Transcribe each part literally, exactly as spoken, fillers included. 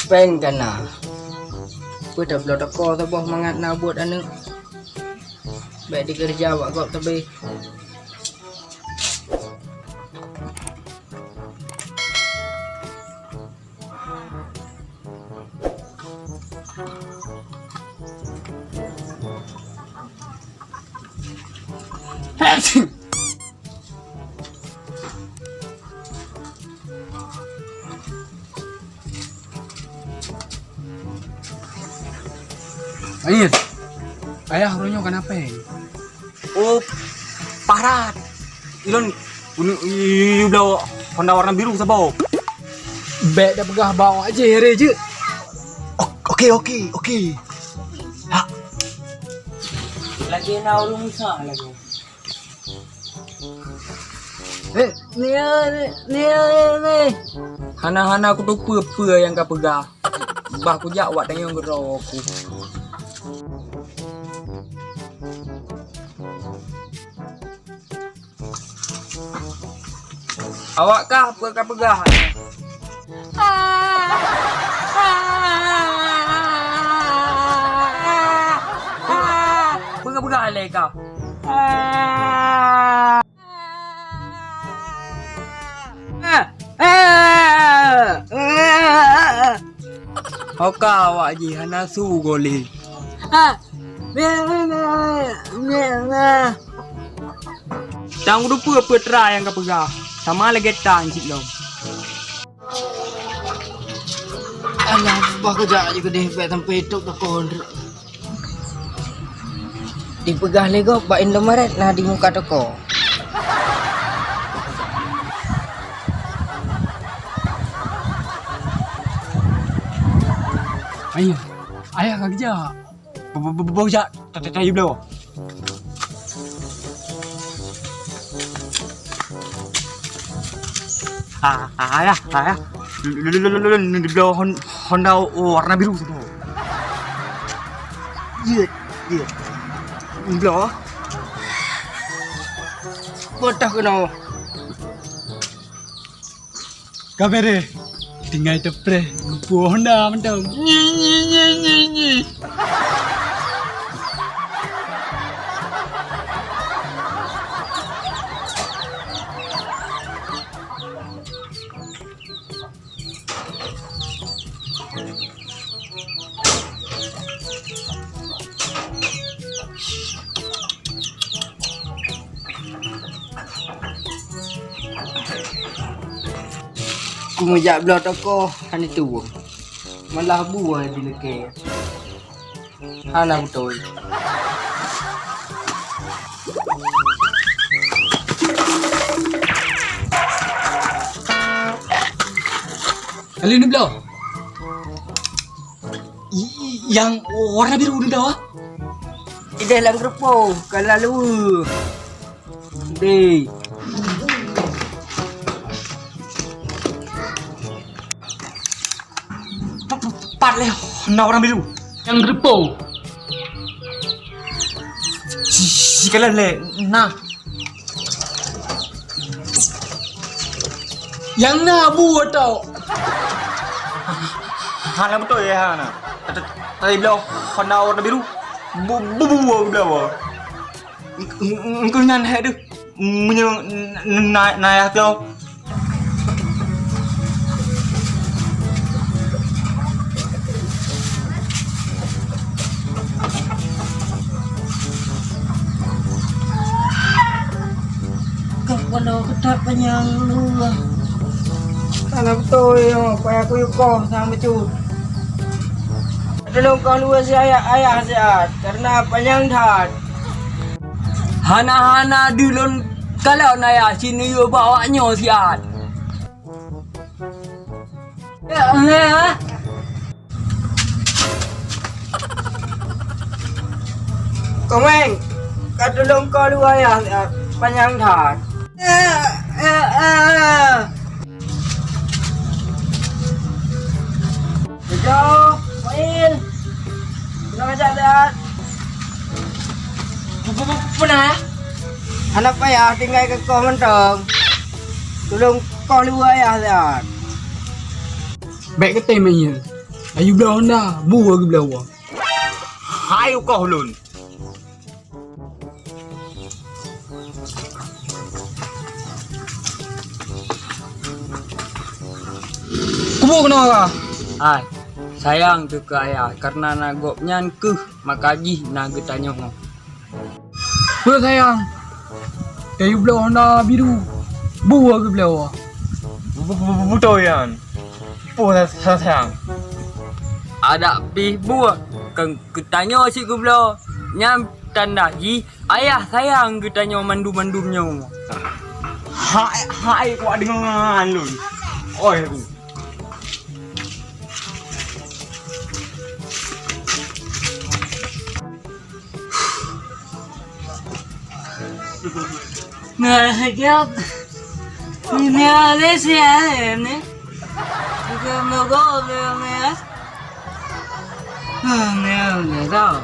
Péng ka na. Peue tabloe toko saboh mangat na buet aneuk. Bèk dikeureuja bak gob teubi. Air, ayah uroe nyoe kenapa? Oh, parat. Ilôn, unu, yu, yu, bloe Honda warna biru saboh. Bèk tapeugah bak awak jih, re jeuet. Ok, oke, oke, oke. Ha. Lagèe na ureueng Musa lagèe. Eh, ni, ni, ni, ni, ni. Hana-hana kuteupeue peue nyang kapeugah. Bah kujak wak tanyoe geuro ku. Awak kah peue kapeugah? Peugah-peugah lé kah. Ho ka awak jih hana su gohlé. Tang kuteupeue peue tra nyang kapeugah. Sama lagèe tan cit lom. Alah, bah kujak jih keudeh bèk sampai tôp toko. Dipeugah lé gob bak Indomaret na di muka toko. Ayah, ayah ka geujak. Bo-, bo-, bo-, bo-, jak, ta-, ta-, ta-, bloe. Ah, ah, ayah, ayah. Lu, lu, lu, lu, lu, lu, lu, bloe Hon-, Honda warna biru tu. Iya, iya. Bloe. Bodoh kena. Ka bèrèh, tinggai teupreh, geupeu Honda mantong. Nyi, nyi, nyi, nyi, nyi. Ku meujak bloe toko hana tuwöng, malah buah di lekee. Hana beutôi. Kali ni bloe. I-, i-, nyang warna biru ni dah. Ideh lam geureupo, ka lalu. Deh. Pat, pat, pat leh, na warna biru. Nyang geureupo. Si, si kalian leh, nah. Nyang na bu atau? Hana beutôi ya, hana. Tadi bloe Honda warna biru. Bu, bu, bu, bu, bu. Engkau nyan hai deh. Meunyoe na, na, na ya tu. Keuh keunoe keutat panyang luwah. Hana beutôi nyoe, payah kuyue koh sang bacut. Tulông koh luwah si ayah, ayah siat, karena panyang that. Hana-hana dulôn kalon ayah sinuyue bak awak nyoe siat. Ya, ya. Komeng, ka tulông kalu ayah, eh, panyang that. Eh, eh, eh. Beujeuet, Mail. Keunoe jak that. Peue na? Aneuk payah tinggai keu koh mantong. Tulông koh luwa ayah siat. Bèk geutem meunyoe. Ayu bloe Honda, bu geubloe. Hai u koh lôn. Kubu keunoe ka? Hai, sayang teuh keu ayah, kareuna na gobnyan keuh maka jih na geutanyoe. Peue sayang? Kayu bloe Honda biru. Bu geubloe. Bu-, bu-, bu-, beutôi nyan. Peue sa-, sa-, sayang? Adak pih bu, keu-, keu tanyoe cit geubloe. Nyan tanda jih ayah sayang geutanyoe mandum-mandum nyoe. Hai, hai, kuat deungon lôn. Oi, aku. Nah, siap. Ini ada sih ya, ini. Bukan logo, ini ya. Nah, ini udah tahu.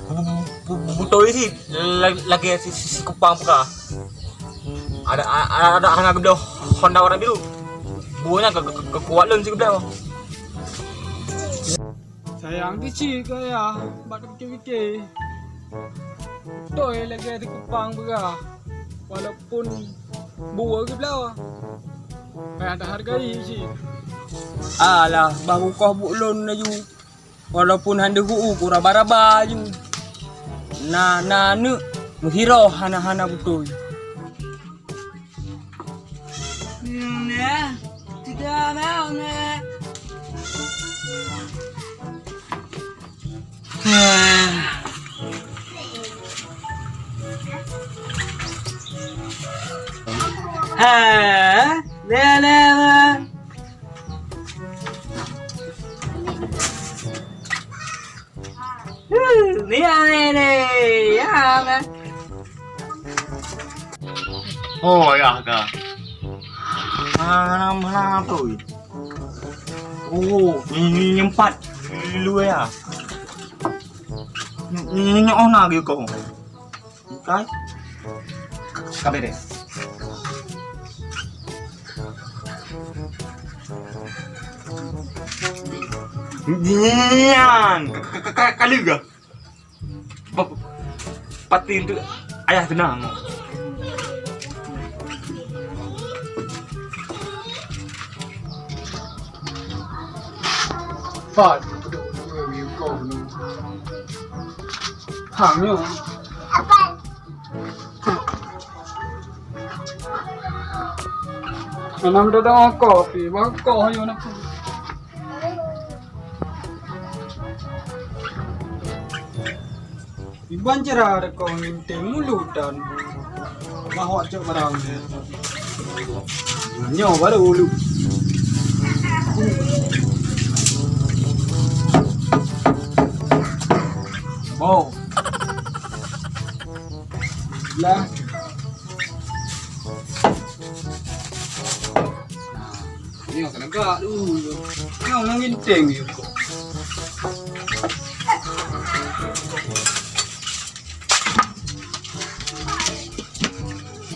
Bu-, bu-, bu-, beutôi cit la-, lagèe si, si, si kupang peugah. Adak, a-, a-, adak hana geubloe Honda warna biru. Bu nyan keu, keu, keu kuat lôn si geubloe. Sayang teuh cit keu ayah, bak tapike-pike. Beutôi lagèe si kupang peugah. Walaupun bu geubloe, payah tahargai cit. Alah, bah kukoh buet lôn laju. Walaupun han deuh u, kuraba-raba ju. Na, na aneuk meuhiroe hana-hana beutôi. Ha, lé, lé, lé. Huh, ni aneh ni. Ya, man. Oh, ya, ka. Mana, mana tu? Oh, ni, ni, ni empat. Lu ya. Ni, ni, ni, oh, na gitu. Bukai. Ka beres. Nyan, ka, ka, ka, ka, ka lheueh. Ba-, pati untuk ayah tenang. Pat, hang nyoe. Anam dada kopi, bang koh nyoe nak. Iban cara dekat ngintai mulut dan mahok cok barang. Nyoe baru ulu. Oh. Lah. Nah, nyoe keuneuk gerak dulu. Nyoe ngon ginteng je kok.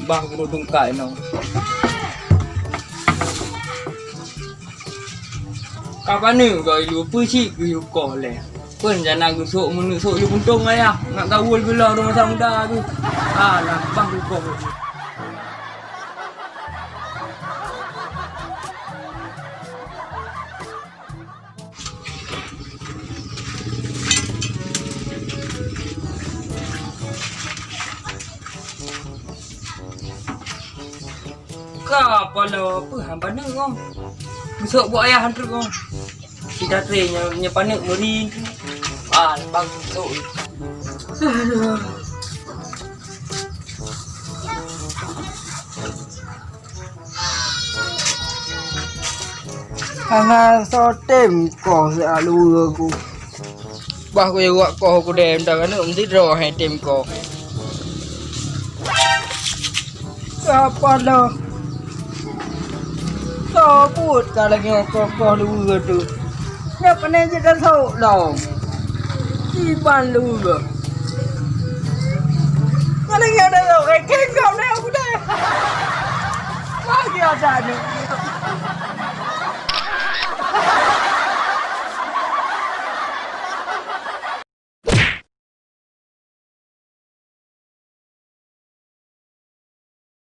Bah guru tungkai nyoe. Ka paneuk geuh ilue peucit geuyue koh lé. Peue rencana geusok meuneuk sok ilue puntông ayah, nak gaul geulong rumoh masa muda geuh. Alah, bah geukoh. Ka pala peue han paneuk nyoe. Geusok buet ayah han treuk nyoe. Kita tré nyoe, nyoe paneuk meuri. Ah, leupah geusok. Aduh. Hana soe tem koh siat luweue ku. Bah ku yue wak koh ku dem, dak keuneuk meusidroe hai tem koh. Sapa dah? Soe buet ka lagèe nyoe koh-koh luweue teuh? Nyoe keuneuk jeuet tasok lom. Iban lu. Mana nyang tasok? Kengkong dah aku dah. Lagi ada ni.